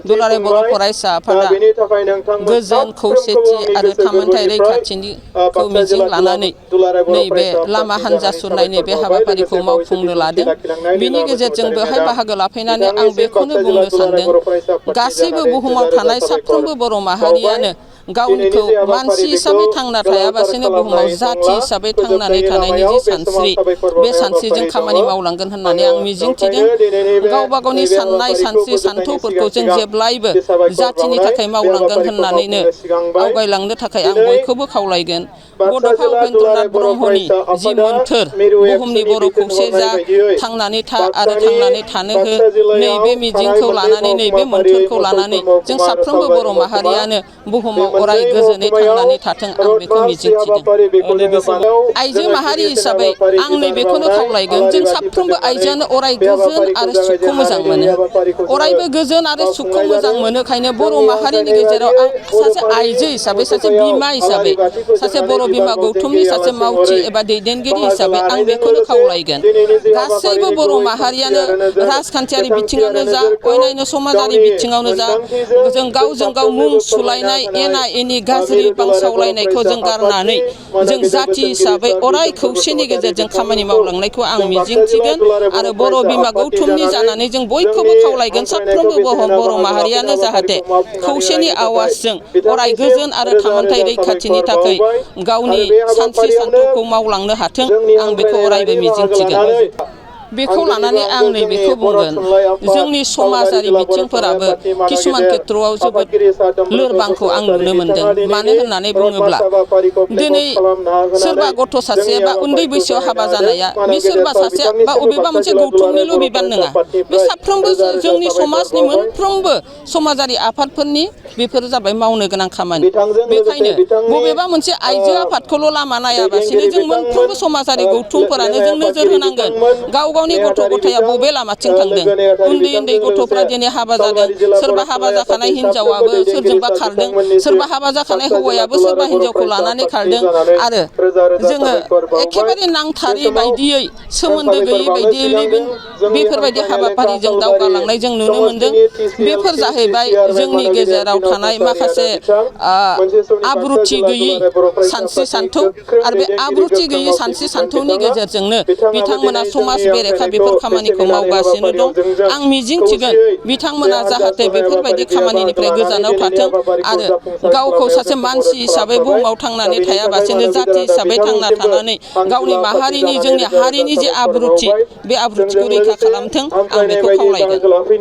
दुलाराय बर' फरायसा आफादा गोजोन खौसेथि आरो थामोनथाय रैखाथिखौ मिजिं लानानै नैबे लामा हान्जा सुरनाय नैबे हाबाफारिखौ मावफुंनो लादों। बिनि गेजेरजों बेवहाय बाहागो लाफैनानै आं बेखौनो बुंनो सानदों, गासैबो बुहुमाव थानाय साफ्रोमबो बर' माहारियानो गावखौ मानसि हिसाबै थांना थायाबासिनो बुहुमाव जाथि हिसाबै थांनानै थानायनि जि सानस्रि, बे सानस्रिजों खामानि मावलांगोन होननानै आं मिजिंथिदों। गावबा गावनि साननाय सानस्रि सान्थौफोरखौ जों जेब्लायबो जाथिनि थाखाय मावलांगोन होननानैनो आवगायलांनो थाखाय आं बयखौबो खावलायगोन। बड'फा उपेन्द्रनाथ ब्रह्मनि जि मोन्थोर, बुहुमनि बर' खौसे जा, थांनानै था आरो थांनानै थानो हो, नैबे मिजिंखौ लानानै नैबे मोन्थोरखौ लानानै जों साफ्रोमबो बर' माहारियानो बुहुमाव अराय गोजोनै थांनानै थाथों, आं बेखौ मिजिंथिदों। आइजो माहारि हिसाबै आं नैबेखौनो खावलायगोन, जों साफ्रोमबो आइजोआनो अराय गोजोन आरो सुखखौ मोजां मोनो। अरायबो गोजोन आरो सुखखौ मोजां मोनोखायनो बर' माहारिनि गेजेराव आं सासे आइजो हिसाबै, सासे बिमा हिसाबै, सासे बर' बिमा गौथुमनि सासे मावथि एबा दैदेनगिरि हिसाबै आं बेखौनो खावलायगोन, गासैबो बर' माहारियानो राजखान्थियारि बिथिङावनो जा, अन्यान्य समाजारि बिथिङावनो जा, जों गावजों गाव मुं सुलायनाय, एना एनि गाज्रि बांसावलायनायखौ जों गारनानै जों जाथि हिसाबै अराय खौसेनि गेजेरजों खामानि मावलांनायखौ आं मिजिंथिगोन। आरो बर' बिमा गौथुमनि जानानै जों बयखौबो खावलायगोन, साफ्रोमबो बर' माहारियानो जाहाथे खौसेनि आवाजजों अराय गोजोन आरो थामोनथाय रैखाथिनि थाखाय गावनि सानस्रि सान्थौखौ मावलांनो हाथों, आं बेखौ अरायबो मिजिंथिगोन। बेखौ लानानै आं नैबेखौ बुंगोन, जोंनि समाजारि बिथिंफोराबो किसुमान खेथ्रआव जोबोद लोरबांखौ आं नुनो मोनदों। मानो होननानै बुङोब्ला दिनै सोरबा गथ' सासे बा उन्दै बैसोआव हाबा जानाया बे सोरबा सासे बा अबेबा मोनसे गौथुमनिल' बिबान नङा, बे साफ्रोमबो जोंनि समाजनि मोनफ्रोमबो समाजारि आफादफोरनि बेफोरो जाबाय मावनो गोनां खामानि। बेखायनो बबेबा मोनसे आइजो आफादखौल' लामा नायाबासिनो जों मोनफ्रोमबो समाजारि गौथुमफोरानो जों नोजोर होनांगोन, गाव गावनि गथ' गथाया बबे लामाथिं थांदों। उन्दै उन्दै गथ'फ्रा दिनै हाबा जादों, सोरबा हाबा जाखानाय हिनजावाबो सोरजोंबा खारदों, सोरबा हाबा जाखानाय हौवायाबो सोरबा हिनजावखौ लानानै खारदों। आरो जोङो एखेबारे नांथारै बायदियै, सोमोन्दो गैयै बायदियै लिभिं बेफोरबायदि हाबाफारिजों दावगालांनाय जों नुनो मोनदों। बेफोर जाहैबाय जोंनि गेजेराव थानाय माखासे आब्रुथि गैयै सानस्रि सान्थौ, आरो बे आब्रुथि गैयै सानस्रि सान्थौनि गेजेरजोंनो बिथांमोना समाज बेरेखा बेफोर खामानिखौ मावगासिनो दं। आं मिजिंथिगोन बिथांमोना जाहाथे बेफोरबायदि खामानिनिफ्राय गोजानाव थाथों आरो गावखौ सासे मानसि हिसाबै बुहुमाव थांनानै थायाबासिनो जाथि हिसाबै थांना थानानै गावनि माहारिनि, जोंनि हारिनि जे आब्रुथि, बे आब्रुथिखौ रैखा खालामथों, आं बेखौ खावलायगोन।